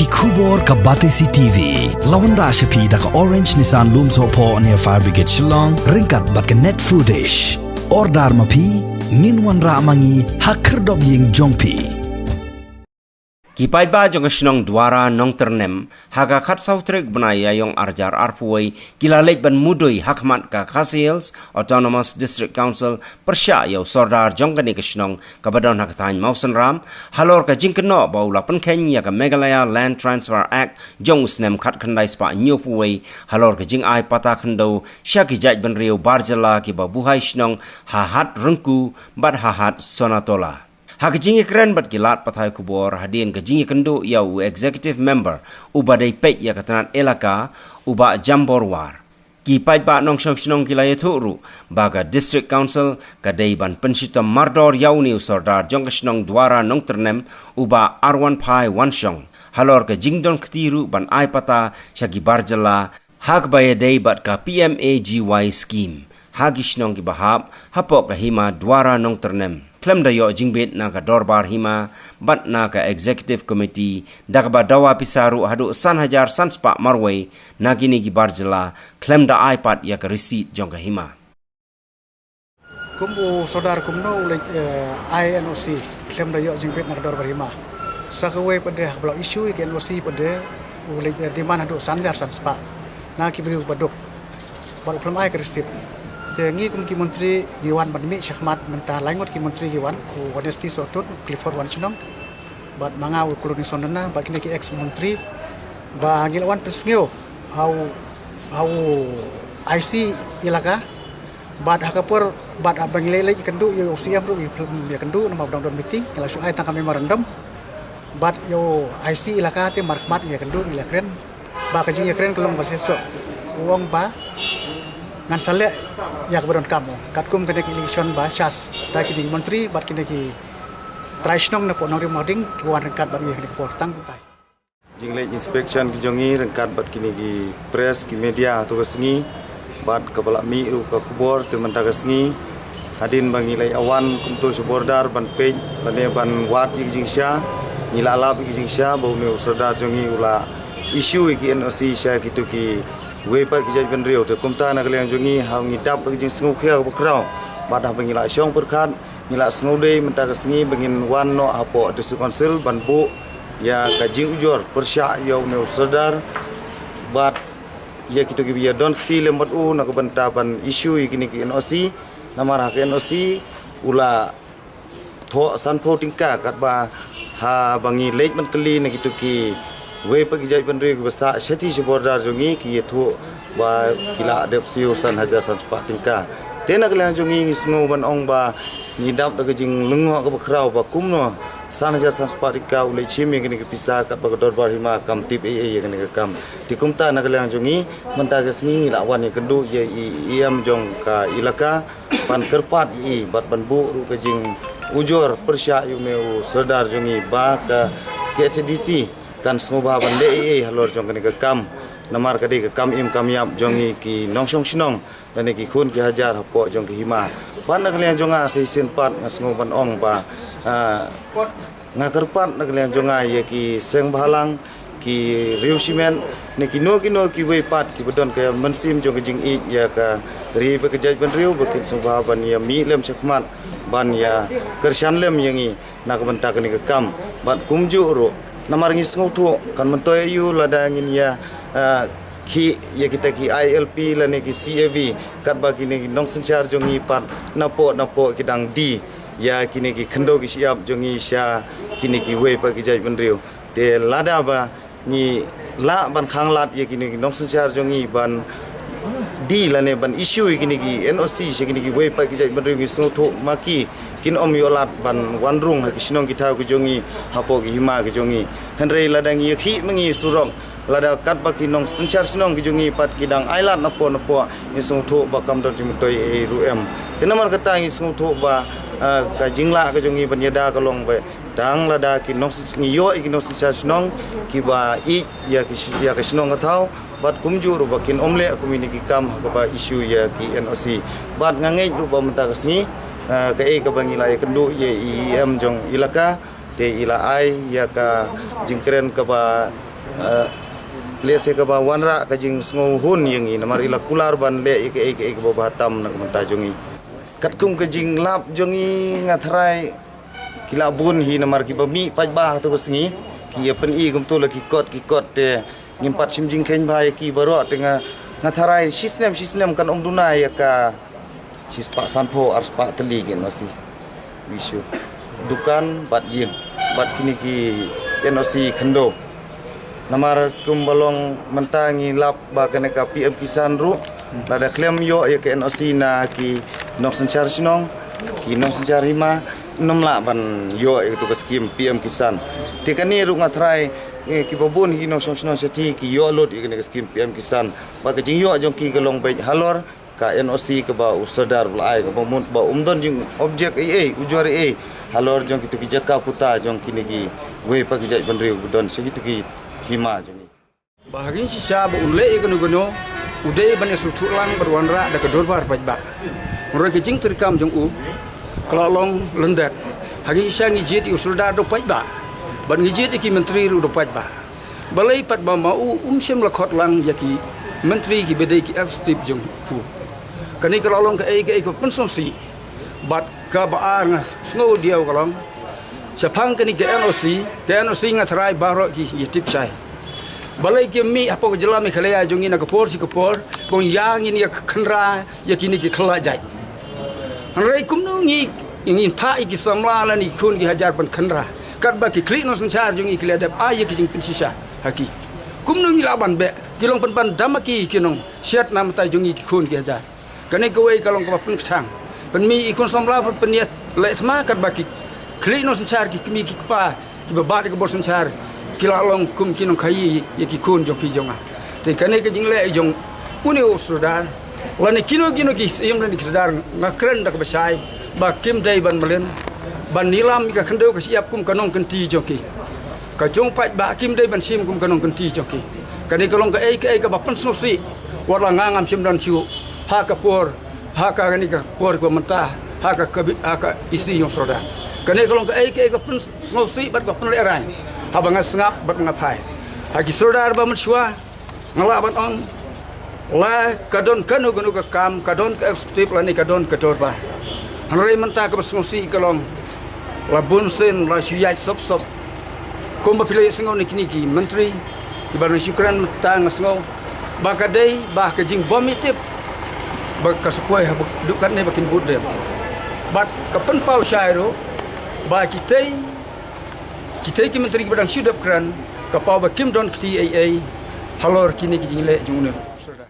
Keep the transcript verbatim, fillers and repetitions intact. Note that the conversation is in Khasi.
Khubor ka Batesi T V. La wanrah sha phi da ka Orange Nissan Lumsohphoh near Fire Brigade Shillong, ryngkat bad ka Net Foodish. Order ma phi, ngin wanrah ma ngi ha khyrdop ïing jong phi. Ki paidbah jong ka shnong Dwara Nongtyrnem, ha ka khatsaw tarik bnai Ïaïong arhajar arphew wei, ki la leit ban mudui ha khmat ka Khasi Hills Autonomous District Council, pyrshah ïa u sordar jong kane ka shnong kaba don ha ka thaiñ Mawsynram, halor ka jingkynnoh ba u la pynkheiñ ïa ka Meghalaya Land Transfer Act jong u snem khatkhyndai spah hynñiewphew wei, halor ka jingai patta khyndew sha ki jaitbynriew bar jylla kiba buhai shnong ha Hat Ryngku bad ha Hat Sonatola. Ha ka jingïakren bad ki lad pathai khubor hadien ka jingïakynduh ïa u Executive Member uba dei peit ïa ka tnat elaka, u Bah Jambor War, ki paidbah nongshong shnong ki la ïathuh ruh ba ka District Council ka dei ban pynshitom mardor ïa une u sordar jong ka shnong Dwara Nongtyrnem, u Bah Arwanphai Wanshong, halor ka jingdon kti ruh ban ai patta sha ki bar jylla ha kaba ïadei bad ka P M A G Y scheme ha ki shnong kiba hap hapoh ka hima Dwara Nongtyrnem, khlem da ïoh jingbit na ka dorbar hima bad na ka Executive Committee, da kaba dawa pisa ruh haduh san hajar san spah marwei na kine ki bar jylla, khlem da ai pat ïa ka receipt jong ka hima. Kum u sordar kumno u leit, eh, ai N O C khlem da ïoh jingbit na ka dorbar hima. Sa kawei pat de ha kaba la issue ïa ka N O C pat de u leit, eh, demand haduh san hajar san spah na ki briew ba duk. Bad u khlem ai ka receipt. Te ngi kum ki montri ngi wan ban mih shakhmat, mynta lai ngut ki montri ki wan, u Honesty Sohtun, u Clifford Wanshnong, bad ma nga u Colonel Sondana, bad kine ki ex montri, ba ngi la wan pynsngew ha u, ha u I C elaka, bad ha ka por, bad haba ngi leit leit ïakynduh ïa u C M ruh, ïakynduh namar ba dang don meeting, ngi la shu ai tang ka memorandum. Bad ïa u I C elaka te markhmat ïakynduh, ngi la kren ba ka jingïakren ka long ba shisha. U ong ba ngan sa leh ïa kaba donkam, katkum kane ka election ba shas da kine ki montri bad kine ki trai shnong na poh Nongrim Nongding kiba wan ryngkat bad ngi ha kane ka por. Tang kumtai. Jingleit inspection ki jong ngi ryngkat bad kine ki press, ki media ha tu ka sngi, bad kaba la mih ruh ka khubor te mynta ka sngi, hadien ba ngi la ïa wan kumto sha border ban peit lane ban wad ïa ki jingshisha, ngi la lap ïa ki jingshisha ba une u sordar jong ngi u la issue ïa ki N O C sha kito kiwei pat ki jaitbynriew. Te kumta na ka liang jong ngi, ha ngi dap da ka jingsngewkhia kaba khraw, bad haba ngi la shong pyrkhat, ngi la sngewdei mynta ka sngi ba ngin wan noh hapoh District Council ban buh ïa ka jingujor pyrshah ïa une u sordar, bad ïa kito kiba ïa don kti lem bad u na ka bynta ban issue ïa kine ki N O C. Namar ha ka N O C u la thoh sanphew tyngka, katba haba ngi leit ban kylli na kito kiwei pat ki jaitbynriew kiba sah shathie sha border jong ngi, ki ïathuh ba ki la dep siew san hajar san spah tyngka. Te na ka liang jong ngi, ngi sngew ban ong ba ngi dap da ka jinglyngngoh kaba khraw ba kumno san hajar san spah tyngka u leit shim ïa kane ka pisa, katba ka dorbar hima kam tip ei ei ïa kane ka kam. Te kumta na ka liang jong ngi, mynta ka sngi ngi la wan ïakynduh ïa i E M jong ka elaka ban kyrpad ïa i bad ban buh ruh ka jingujor pyrshah ïa une u sordar jong ngi ba ka K H A D C kan sngewbha ban leh ei ei halor jong kane ka kam. Namar ka dei ka kam im kam ïap jong ngi ki nongshong shnong lane ki khun ki hajar hapoh jong ka hima. Bad na ka liang jong nga sa shisien pat nga sngew ban ong ba, ah, nga kyrpad na ka liang jong nga ïa ki seng bhalang, ki riew shimet, ne kino kino kiwei pat kiba don ka mynsiem jong ka jingïeit ïa ka ri bad ka jaitbynriew ba kin sngewbha ban ïa mih lem shakhmat ban ïa kyrshan lem ïa ngi na ka bynta kane ka kam. Bad kumjuh ruh, namar ngi sngewthuh kan myntoi aïu lada ngin ïa, ah, khih ïa kita ki I L P lane ki C A V, katba kine ki nongsynshar jong ngi pat napoh napoh ki dang die ïa kine ki khyndew ki shyiap jong ngi sha kine kiwei pat ki jaitbynriew. Te lada ba ngi lah ban khanglad ïa kine ki nongsynshar jong ngi ban die lane ban issue ïa kine ki N O C sha kine kiwei pat ki jaitbynriew, ngi sngewthuh ma ki kin ym ïoh lad ban wan rung ha ki shnong ki thaw ki jong ngi, hapoh ki hima ki jong ngi. Hynrei lada ngi ïa khih ma ngi surok, lada katba ki nongsynshar shnong ki jong ngi pat ki dang ailad napoh napoh, ngi sngewthuh ba kam don jingmyntoi ei ei ruh em. Te namar kata ngi sngewthuh ba, ah, ka jinglah ka jong ngi ban ïada ka long ba tang lada ki nong, ngi ïoh ïa ki nongsynshar shnong kiba ïeit ïa ki, ïa ka shnong ka thaw, bad kumjuh ruh ba kin ym leh kum ïa kine ki kam ha kaba issue ïa ki N O C. Bad nga ngeit ruh ba mynta ka sngi, ah, kaei kaba ngi la ïakynduh ïa i E M jong elaka, te i la ai ïa ka jingkren kaba Lehse kaba wanrah ka jingsngewhun ïa ngi namar i la kular ban leh ïa kaei kaei kaba bha tam na ka bynta jong ngi. Katkum ka jinglap jong ngi nga tharai ki la bun hi namar kiba mih paidbah ha tu ka sngi ki ïa pyni kumtu la ki kot ki kot te ngim pat shim jingkheiñ bha ïa ki baroh te nga, nga tharai shisnem shisnem kan ym duna ïa ka shispah sanphew arspah tylli ki N O C. Issue dukan bad ïing bad kine ki N O C khyndew. Namar kumba long mynta ngi lap ba kane ka P M Kisan ruh lada khlem ïoh ïa ka N O C na ki nongsynshar shnong, ki nongsynshar hima, nym lah ban ïoh ïa katu ka skim P M Kisan. Te kane ruh nga tharai, eh, kiba bun hi ki nongshong shnong shathie ki ïoh lut ïa kane ka skim P M Kisan. Ba ka jingïoh jong ki ka long beit halor ka N O C kaba u Sordar ba la ai, kaba mut ba um don jingobject ei ei, ujor ei ei halor jong kitu ki jaka puta jong kine kiwei pat ki jaitbynriew ba don sha kitu ki hima jong ngi. Ba ha ka jingshisha ba un leh ïa kano kano u dei ban ïasngewthuh lang bad wanrah da ka dorbar paidbah. Hynrei ka jingtreikam jong u ka la long lyndet. Ha ka jingshisha ngi jied ïa u Sordar da u paidbah bad ngi jied ïa ki myntri ruh da u paidbah. Balei pat ba ma u um shym la khot lang ïa ki myntri kiba dei ki executive jong u? Kane ka la long kaei kaei kaba pynsngewsih. Bad kaba ar nga sngew diaw ka long shaphang kane ka N O C, ka N O C nga tharai baroh ki ïa tip shai. Balei kim mih hapoh ka jylla Meghalaya jong ngi na ka por sha ka por ban ïa ngin ïa khynra ïa kine ki khlad jait. Hynrei kumno ngi ngin phah ïa ki samla lane ki khun ki hajar ban khynra katba ki khlieh nongsynshar jong ngi ki la dep ai ïa ki jingpynshisha ha ki? Kumno ngi lah ban beh? Ki long pynban dam ha ki ki nongshet namar jong ngi ki khun ki hajar. Kane kawei ka long kaba pynkthang. Pynmih ïa ki khun samla pynïaid leh thma katba ki khlieh nongsynshar ki kmie ki kpa kiba bat ïa ka bor synshar ki la long kum ki nongkhaïi ïa ki khun jong phi jong nga. Te kane ka jingleh jong une u Sordar lane kino kino ki syiem lane ki Sordar nga kren da kaba shai ba kim dei ban mlien ban nilam ïa ka khyndew ka shyiap kum ka nongkynti jong ki. Ka jong paidbah kim dei ban shim kum ka nongkynti jong ki. Kane ka long kaei kaei kaba pynsngewsih. Wat la nga ngam shym don shuh ha ka por, ha ka kane ka por kaba mynta, ha ka kabi-, ha ka E C jong u Sordar. Kane ka long kaei kaei ka pynsngewsih bad ka pynlehraiñ haba nga sngap bad nga phai. Ha ki Sordar ba mynshuwa nga lah ban ong la ka don kano kano ka kam, ka don ka executive lane ka don ka dorbar. Hynrei mynta kaba sngewsih ka long la bun sien la shu ïaid sop sop. Kumba phi la ïohsngew na kine ki myntri kiba la shu kren mynta nga sngew ba ka dei ba ka jingbym ïatip ba ka sa poi ha ba duk katne ba kin bud dem. Bad ka pynpaw shai ruh ba kitei, kitei ki myntri kiba dang shu dep kren ka paw ba kim don kti ei ei halor kine ki jingleh jong une u Sordar.